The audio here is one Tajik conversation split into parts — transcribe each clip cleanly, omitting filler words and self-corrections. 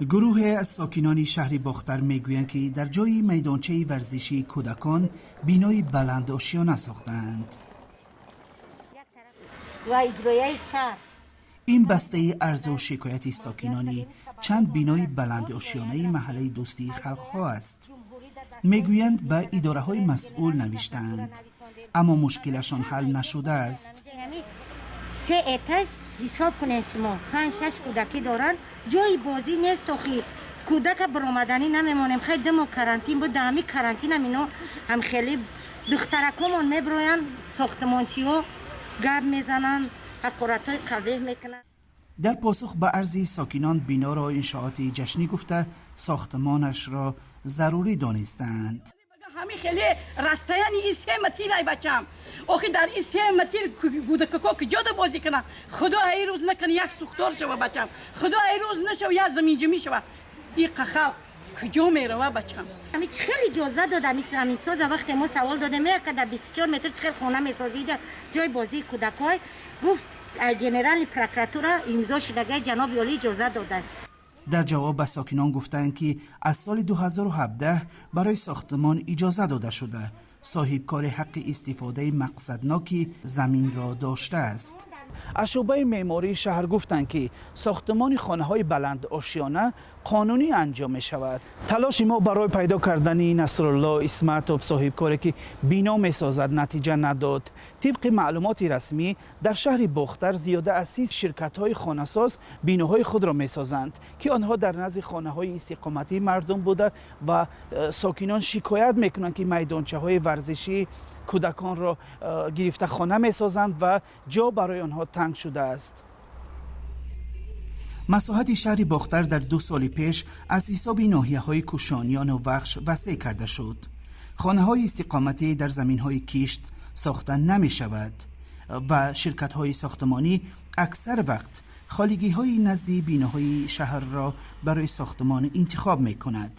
Гурӯҳе аз сокинони шаҳри Бохтар мегӯянд, ки дар ҷои майдончаи варзишии кӯдакон бинои баландошёна сохтаанд. Ва иҷроияи шаҳр. Ин бастаи арзу шикояти сокинони чанд бинои баландошёнаи маҳаллаи Дӯстии халқҳо аст. Мегӯянд, ба идораҳои масъул навиштаанд, аммо мушкилашон ҳал нашудааст. Се этаж ҳисоб кунед шумо, панҷ, шаш кӯдакӣ доранд, ҷои бозӣ нест. Охи кӯдака баромаданӣ намемонем. Хай, 2 моҳ карантин буд, дар ҳамин карантинам ино ҳам хеле духтаракомон мебироянд, сохтмончиҳо гап мезананд, ҳақоратҳои қабеҳ мекунанд. Дар посух ба арзи сокинон биноро иншооти ҷашнӣ гуфта, сохтмонашро зарурӣ донистаанд. Ҳамин хеле расстояние ин 3 метрай, бачам. Охи дар ин 3 метр кӯдакако куҷода бозӣ кунанд? Худо ай рӯз накана, як сӯхтор шава, бачам, худо ай рӯз нашава, як заминҷунбӣ шава, ин халқ куҷо мерава, бачам? Ами чӣ хел иҷоза дод заминсоза? Вақте мо савол додем, яка дар 24 метр чӣ хел хона месозӣ, иҷа ҷои бозии кӯдакҳой? Гуфт, генеральный прокуратура имзо шудагай, ҷаноби олӣ иҷоза доданд. Дар ҷавоб ба сокинон гуфтанд, ки аз соли 2017 барои сохтмон иҷоза дода шуда, соҳибкори ҳаққи истифодаи мақсадноки заминро доштааст. Аз шӯъбаи меъмории шаҳр гуфтанд, ки сохтмони хонаҳои баландошёна қонунӣ анҷом мешавад. Талоши мо барои пайдо кардани Насрулло Исматов, соҳибкоре ки бино месозад, натиҷа надод. Тибқи маълумоти расмӣ, дар шаҳри Бохтар зиёда аз 30 ширкатҳои хонасоз биноҳои худро месозанд, ки онҳо дар назди хонаҳои истиқоматии мардум буда ва сокинон шикоят мекунанд, ки майдончаҳои варзишии кӯдаконро гирифта хона месозанд ва ҷо барои онҳо танг шудааст. Масоҳати шаҳри Бохтар дар 2 соли пеш аз ҳисоби ноҳияҳои Кӯшониёну Вахш васеъ карда шуд. Хонаҳои истиқоматӣ дар заминҳои кишт сохта намешавад ва ширкатҳои сохтмонӣ аксар вақт холигиҳои назди биноҳои шаҳрро барои сохтмон интихоб мекунад,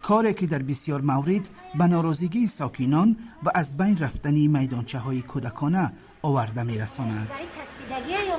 коре ки дар бисёр маврид ба норозигии сокинон ва аз байн рафтани майдончаҳои кӯдакона оварда мерасонад. Часпидагия ё.